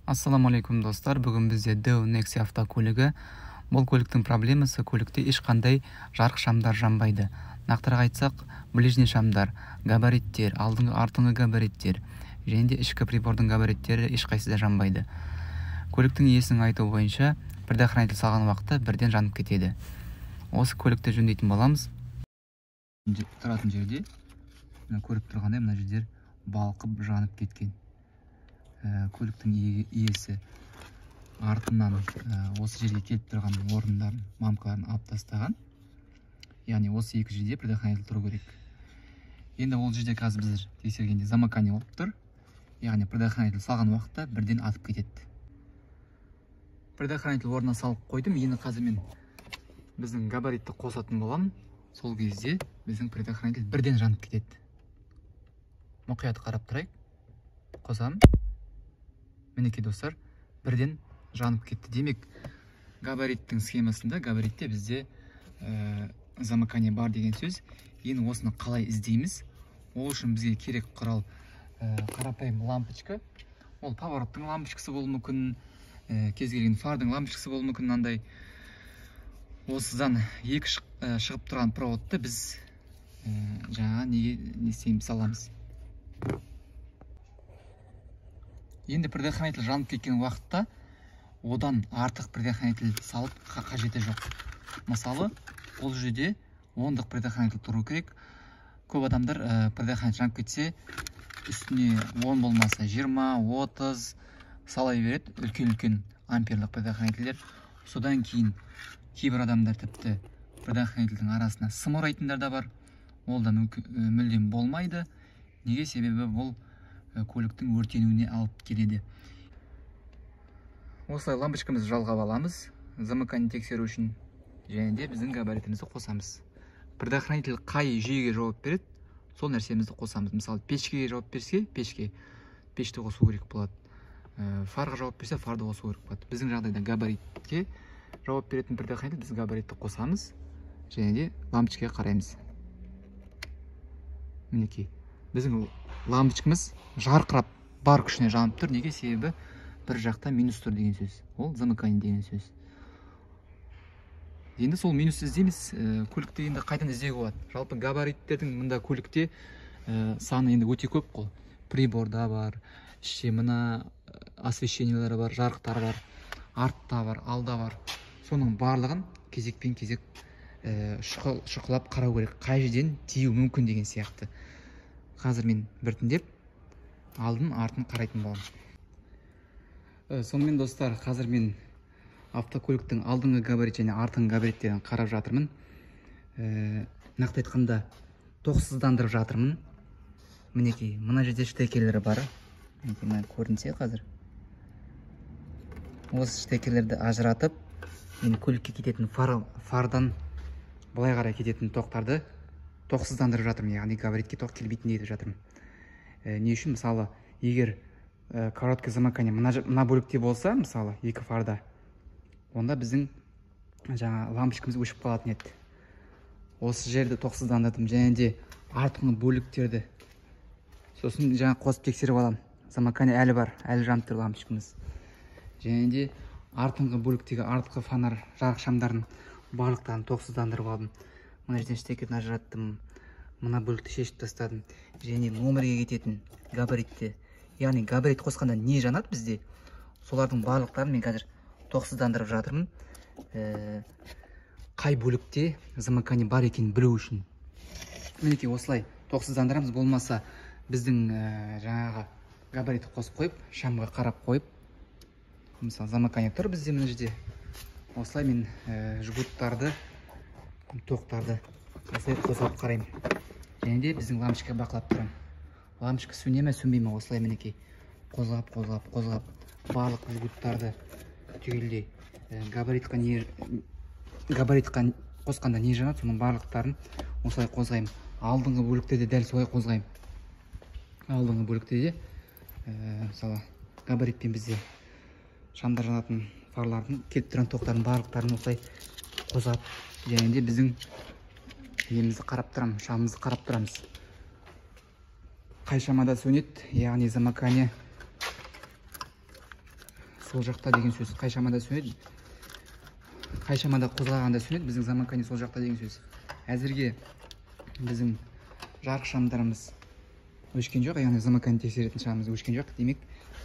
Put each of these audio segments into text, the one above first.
Ассаламу алейкум, достар! Бүгін бізде Daewoo Nexia автокөлігі. Бұл көліктің проблемасы: көлікте ешқандай жарық шамдар жанбайды. Нақтырақ айтсақ, ближний шамдар, габариттер, алдыңғы, артыңғы габариттер және де ішкі прибордың габариттері ешқайсысы да жанбайды. Көліктің иесінің айтуы бойынша, предохранитель салған уақытта бірден жанып кетеді. Осы көлікті жөндейтін боламыз. Тұратын жерде, мына көріп тұрғандай, мына жерлер балқып жанып кеткен. Көліктің иесі артынан осы жерге келіп тұрған орындарын, мамкаларын алып тастаған. Яғни осы екі жерде предохранитель тұру керек. Енді ол жерде қазір біз тексергенде замыкание болып тұр. Яғни предохранитель салған уақытта бірден атып кетеді. Предохранитель орнына салып қойдым. Енді қазір мен біздің габаритті қосатын боламын. Сол кезде біздің предохранитель бірден жанып кетеді. Мұқият қарап тұрайық. Қосамын. Мінекей, достар, бірден жанып кетті. Демек, габариттің схемасында, габаритте бізде замыкание бар деген сөз. Енді осыны қалай іздейміз? Ол үшін бізге керек құрал қарапайым лампочка. Ол повороттың лампочкасы болуы мүмкін, кез келген фардың лампочкасы болуы мүмкін. Мынандай осыдан екі шығып тұрған проводты біз жаңа неге не істейміз, саламыз. Енді предохранитель жанып кеткен уақытта одан артық предохранитель салып қажеті жоқ. Мысалы, бұл жерде 10-дық предохранитель тұру керек. Көп адамдар предохранитель жанып кетсе, үстіне 10 болмаса 20, 30 сала береді, үлкен-үлкен амперлік предохранительдер. Содан кейін кейбір адамдар тіпті предохранительдің арасына сым орайтындар да бар. Ол да мүлдем болмайды. Неге? Себебі бұл көліктің өртенуіне алып келеді. Осылай лампочкамызды жалғап аламыз замыкание тексеру үшін және де біздің габаритімізді қосамыз. Предохранитель қай жүйеге жауап береді, сол нәрсемізді қосамыз. Мысалы, печкеге жауап берсе, пешті қосу керек болады. Фарға жауап берсе, фарды қосу керек болады. Біздің жағдайда габаритке жауап беретін предохранитель, біз габаритті қосамыз және де лампочкаға қараймыз. Мінекей, біздің лампочкамыз жарқырап бар күшіне жанып тұр. Неге? Себебі бір жақта минус тұр деген сөз. Ол замыкание деген сөз. Енді сол минусты іздейміз. Көлікте енді қайдан іздеуге болады? Жалпы габариттердің мында көлікте саны енді өте көп қой. Приборда бар, іште мына освещениелері бар, жарықтар бар, артта бар, алда бар. Соның барлығын кезекпен кезек шұқылап қарау керек. Қай жерден тиюі мүмкін деген сияқты. Қазір мен біртіндеп алдын артын қарайтын боламын. Сонымен, достар, қазір мен автокөліктің алдыңғы габарит және артыңғы габариттерін қарап жатырмын. Нақты айтқанда, тоқсыздандырып жатырмын. Мінекей, мына жерде штекерлері бар. Мінекей, мына көрінсе қазір. Осы штекерлерді ажыратып, мен көлікке кететін фардан былай қарай кететін тоқтарды тоқсыздандырып жатырмын. Яғни габаритке тоқ келмейтіндей етіп жатырмын. Не үшін? Мысалы, егер короткое замыкание мына бөлікте болса, мысалы, екі фарда, онда біздің жаңа лампочкамыз өшіп қалатын еді. Осы жерді тоқсыздандырдым және де артқы бөліктерді сосын жаңа қосып тексеріп аламын. Замыкание әлі бар, әлі жанып тұр лампочкамыз. Және де артыңғы бөліктегі артқы фонарь жарық шамдарын барлықтарын тоқсыздандырып алдым. Мына жерден штекерін ажыраттым, мына бөлікті шешіп тастадым. Және номерге кететін габаритте, яғни габарит қосқанда не жанады бізде, солардың барлықтарын мен қазір тоқсыздандырып жатырмын. Қай бөлікте замыкание бар екенін білу үшін. Мінекей, осылай тоқсыздандырамыз. Болмаса біздің жаңағы габаритті қосып қойып, шамға қарап қойып, мысалы, замыкание тұр бізде мына жерде. Осылай мен жгуттарды, тоқтарды осылай қозғап қараймын. Және де біздің лампочка бақылап тұрамын. Лампочка сөне ме, сөнбей ме, осылай мінекей қозғап, қозғап, қозғап барлық жгуттарды түгелдей, габаритқа қосқанда не жанады, соның барлықтарын осылай қозғаймын. Алдыңғы бөлікте де дәл солай қозғаймын. Алдыңғы бөлікте де, мысалы, габаритпен бізде шамдар жанатын фарлардың келіп тұрған тоқтардың барлықтарын осылай қозғап, және де біздің немізді қарап тұрамыз, шамымызды қарап тұрамыз. Қай шамада сөнеді, яғни замыкание сол жақта деген сөз. Қай шамада сөнеді, қай шамада қозғалғанда сөнеді, біздің замыкание сол жақта деген сөз. Әзірге біздің жарық шамдарымыз өшкен жоқ, яғни замыкание тексеретін шамымыз өшкен жоқ. Демек,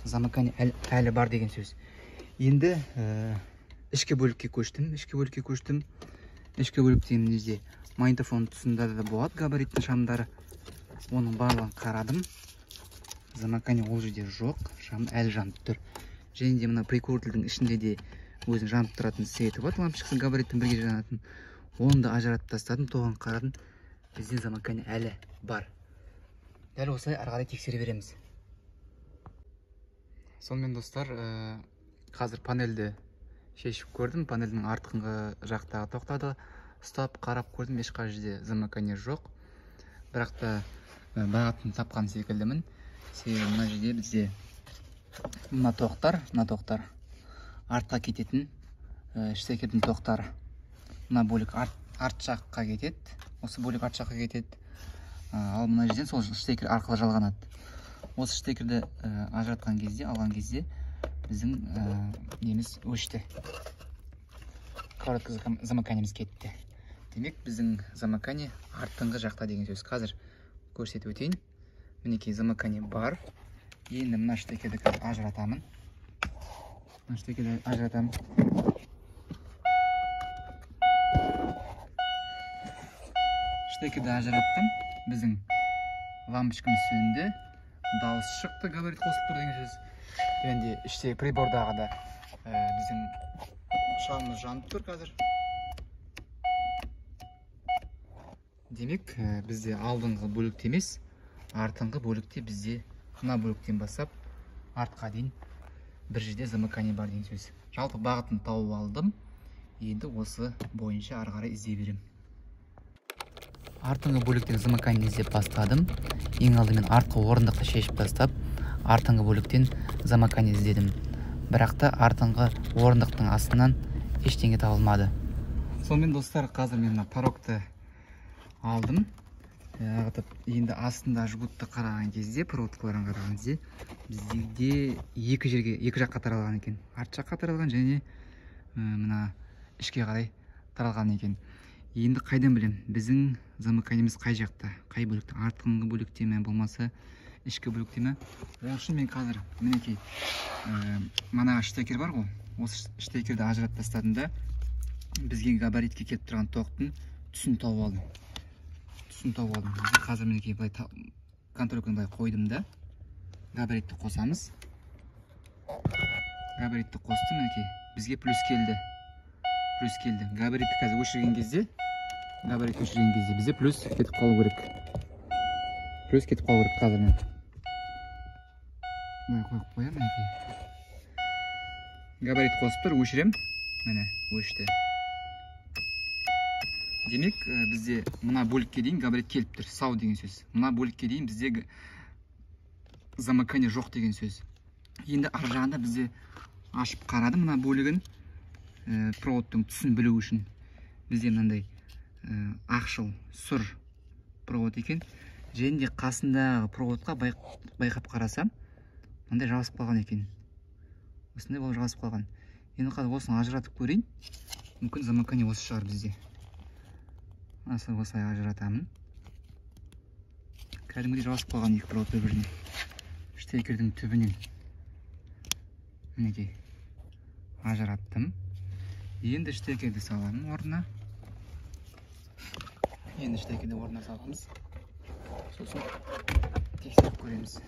замыкание әлі бар деген сөз. Енді ішкі бөлікке көштім, Ішкі бөлікте бізде магнитофон тұсында да болады габариттің шамдары. Оның барлығын қарадым. Замыкание ол жерде жоқ, шам әлі жанып тұр. Және де мына прикурительдің ішінде де өзінің жанып тұратын светі бар, лампочкасы габариттің бірге жанатын. Оны да ажыратып тастадым, тоғын қарадым. Бізде замыкание әлі бар. Дәл осылай ары қарай тексере береміз. Сонымен достар, қазір панельді шешіп көрдім. Панельдің артқы жақтағы тоқтады. Ұстап қарап көрдім, ешқай жерде замыкание жоқ. Бірақ та бағытын тапқан секілдімін. Себебі мына жерде бізде мына тоқтар артқа кететін штекердің тоқтары. Мына бөлік арт жаққа кетеді, осы бөлік арт жаққа кетеді. Ал мына жерден сол штекер арқылы жалғанады. Осы штекерді ажыратқан кезде, алған кезде біздің неміз өшті. Короткий замыканиеміз кетті. Демек, біздің замыкание артыңғы жақта деген сөз. Қазір көрсетіп өтейін. Мінекей замыкание бар. Енді мына штекерді қазір ажыратамын. Мына штекерді ажыратамын. Штекерді ажыраттым. Біздің лампочкамыз сөнді. Дауыс шықты, габарит қосылып тұр деген сөз. Және де іште прибордағы да біздің шамымыз жанып тұр қазір. Демек, бізде алдыңғы бөлікте емес, артыңғы бөлікте бізде мына бөліктен бастап артқа дейін бір жерде замыкание бар деген сөз. Жалпы бағытын тауып алдым. Енді осы бойынша ары қарай іздей беремін. Артыңғы бөліктен замыкание іздеп бастадым. Ең алдымен артқы орындықты шешіп тастап, артыңғы бөліктен замыкание іздедім. Бірақ та артыңғы орындықтың астынан ештеңе табылмады. Сонымен достар, қазір мен мына порогты алдым. Енді астында жгутты қараған кезде, проводкаларын қараған кезде бізде екі жерге, екі жаққа таралған екен. Арт жаққа таралған және мына ішке қарай таралған екен. Енді қайдан білем, біздің замыканиеміз қай жақта, қай бөлікте, артыңғы бөлікте ме, болмаса ішкі бөлікте ме? Ол үшін мен қазір мінекей мана штекер бар ғой, осы штекерді ажыратып тастадым да, бізге габаритке келіп тұрған тоқтың түсін тауып алдым. Қазір мінекей былай контрольканы былай қойдым да, габаритті қосамыз. Габаритті қостым, мінекей бізге плюс келді. Габаритті қазір өшірген кезде, бізде плюс кетіп қалу керек. Қазір мен былай қойып қоямын, мінекей. Габарит қосып тұр, өшірем. Міне, өшті. Демек, бізде мына бөлікке дейін габарит келіп тұр, сау деген сөз. Мына бөлікке дейін бізде замыкание жоқ деген сөз. Енді ар жағында бізде ашып қарадым мына бөлігін, проводтың түсін білу үшін. Бізде мынандай ақшыл сұр провод екен. Және де қасындағы проводқа байқап қарасам, мынандай жабысып қалған екен. Осындай болып жабысып қалған. Енді қазір осыны ажыратып көрейін. Мүмкін замыкание осы шығар бізде. Осылай ажыратамын. Кәдімгідей жабысып қалған екі провод бір-біріне. Штекердің түбінен. Мінекей ажыраттым. Енді штекерді саламын орнына. Енді штекерді орнына саламыз. Сосын тексеріп көреміз.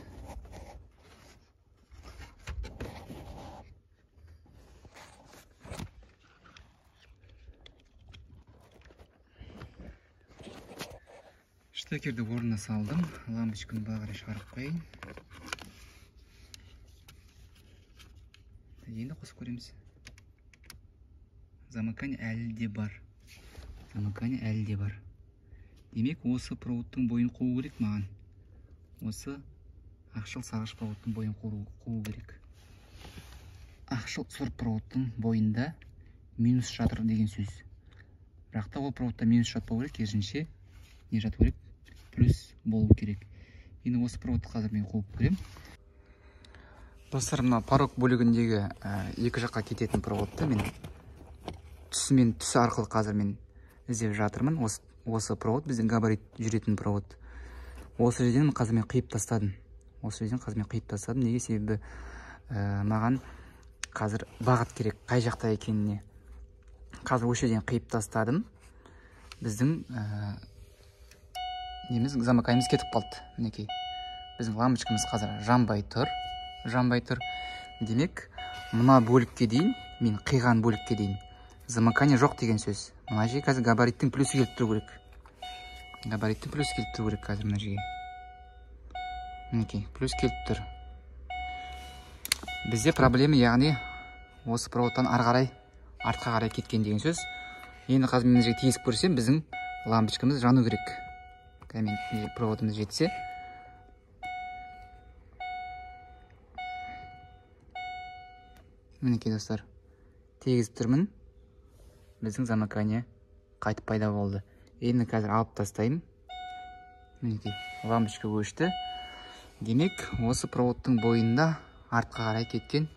Штекерді орнына салдым. Лампочканы былай қарай шығарып қояйын. Енді қосып көреміз. Замыкание әлі де бар. Демек, осы проводтың бойын қуу керек маған. Осы ақшыл сарғыш проводтың бойын қуу керек. Ақшыл сұр проводтың бойында минус жатыр деген сөз. Бірақ та ол проводта минус жатпау керек, керісінше не жату керек? Плюс болу керек. Енді осы проводты қазір мен қуып көремін. Достар, мына порог бөлігіндегі екі жаққа кететін проводты мен түсімен түсі арқылы қазір мен іздеп жатырмын. Осы провод біздің габарит жүретін провод. Осы жерден қазір мен қиып тастадым. Осы жерден қазір мен қиып тастадым. Неге? Себебі маған қазір бағыт керек, қай жақта екеніне. Қазір осы жерден қиып тастадым. Біздің неміз, замыканиеміз кетіп қалды. Мінекей. Біздің лампочкамыз қазір жанбай тұр. Жанбай тұр. Демек, мына бөлікке дейін, мен қиған бөлікке дейін замыкание жоқ деген сөз. Мына жерге қазір габариттің плюсі келіп тұру керек. Габариттің плюсі келіп тұру керек қазір мына жерге. Мінекей, плюс келіп тұр. Бізде проблема, яғни осы проводтан ары қарай, артқа қарай кеткен деген сөз. Енді қазір мен мына жерге тиісіп көрсем, біздің лампочкамыз жану керек. Қазір мен проводымыз жетсе. Мінекей достар, тегізіп тұрмын. Біздің замыкание қайтып пайда болды. Енді қазір алып тастаймын. Мінекей, лампочка өшті. Демек, осы проводтың бойында артқа қарай кеткен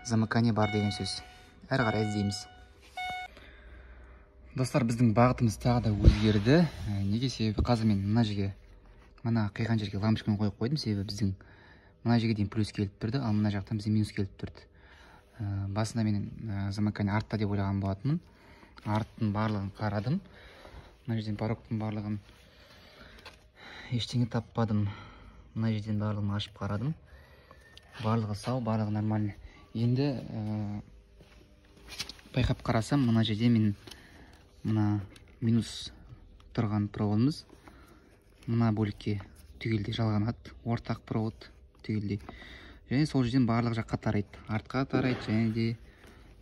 замыкание бар деген сөз. Әрі қарай іздейміз. Достар, біздің бағытымыз тағы да өзгерді. Неге? Себебі қазір мен мына жерге, мына қиған жерге лампочканы қойып қойдым. Себебі біздің мына жерге дейін плюс келіп тұрды, ал мына жақтан бізге минус келіп тұрды. Басында мен замыкание артта деп ойлаған болатынмын. Арттың барлығын қарадым. Мына жерден порогтың барлығын ештеңе таппадым. Мына жерден барлығын ашып қарадым. Барлығы сау, барлығы нормально. Енді байқап қарасам, мына жерде мен мына минус тұрған проводымыз мына бөлікке түгелдей жалғанады. Ортақ провод түгелдей. Және сол жерден барлық жаққа тарайды. Артқа тарайды, және де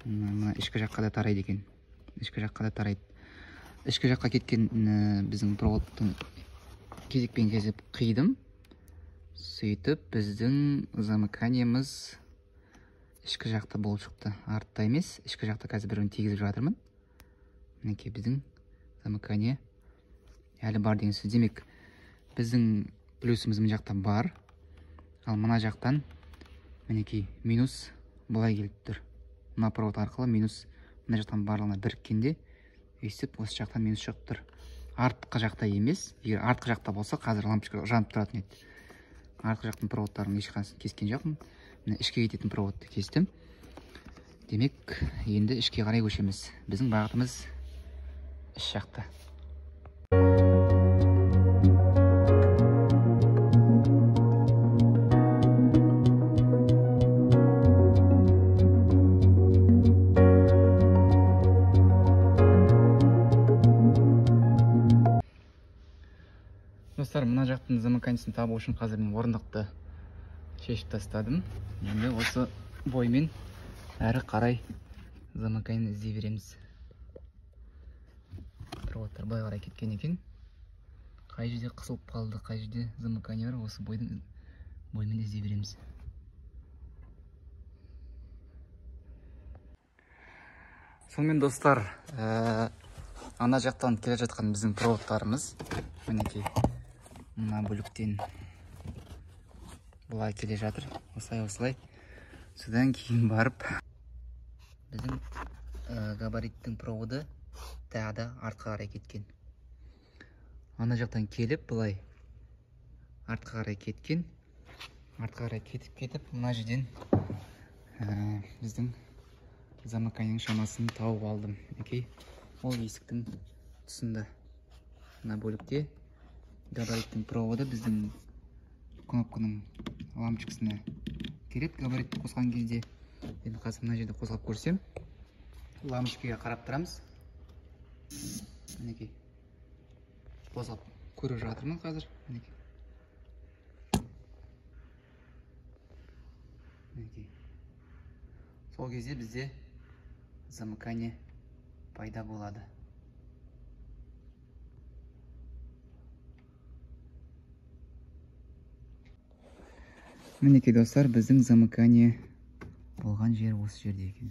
мына ішкі жаққа да тарайды екен. Ішкі жаққа да тарайды. Ішкі жаққа кеткен біздің проводтың кезекпен кезеп қидым. Сөйтіп біздің замыканиеміз ішкі жақта болып шықты. Артта емес, ішкі жақта қазір біреуін тигізіп жатырмын. Мінекей біздің замыкание әлі бар деген сөз. Демек, біздің плюсіміз мына жақта бар. Ал мына жақтан мінекей минус былай келіп тұр. Мына провод арқылы минус мына жақтан барлығына біріккенде өйстіп осы жақтан минус шығып тұр. Артқы жақта емес. Егер артқы жақта болса, қазір лампочка жанып тұратын еді. Артқы жақтың проводтарын ешқайсысын кескен жоқпын. Мына ішке кететін проводты кестім. Демек, енді ішке қарай көшеміз. Біздің бағытымыз іш жақта. Достар, мына жақтың замыканиесін табу үшін қазір мен орындықты шешіп тастадым. Енді осы боймен әрі қарай замыканиені іздей береміз. Проводтар былай қарай кеткен екен. Қай жерде қысылып қалды, қай жерде замыкание бар, осы боймен іздей береміз. Сонымен достар, ана жақтан келе жатқан біздің проводтарымыз мінекей мына бөліктен былай келе жатыр, осылай осылай. Содан кейін барып біздің габариттің проводы тағы да артқа қарай кеткен. Ана жақтан келіп былай артқа қарай кеткен. Артқа қарай кетіп мына жерден біздің замыканиенің шамасын тауып алдым. Мінекей, ол есіктің тұсында мына бөлікте габариттің проводы біздің кнопканың лампочкасына келеді. Габаритті қосқан кезде енді қазір мына жерде қозғап көрсем, лампочкаға қарап тұрамыз. Мінекей, қозғап көріп жатырмын қазір. Мінекей. Мінекей. Сол кезде бізде замыкание пайда болады. Мінекей достар, біздің замыкание болған жер осы жерде екен.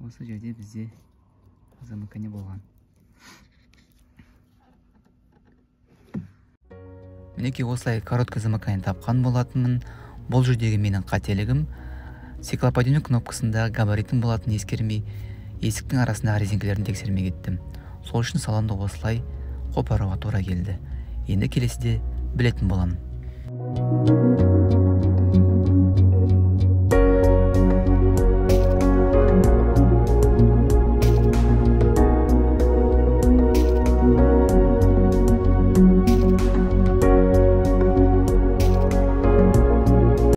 Осы жерде бізде замыкание болған. Мінекей осылай короткое замыкание тапқан болатынмын. Бұл жердегі менің қателігім стеклоподъемник кнопкасындағы габариттің болатынын ескермей, есіктің арасындағы резинкалерін тексермей кеттім. Сол үшін салонды осылай қопаруға тура келді. Енді келесіде білетін боламын.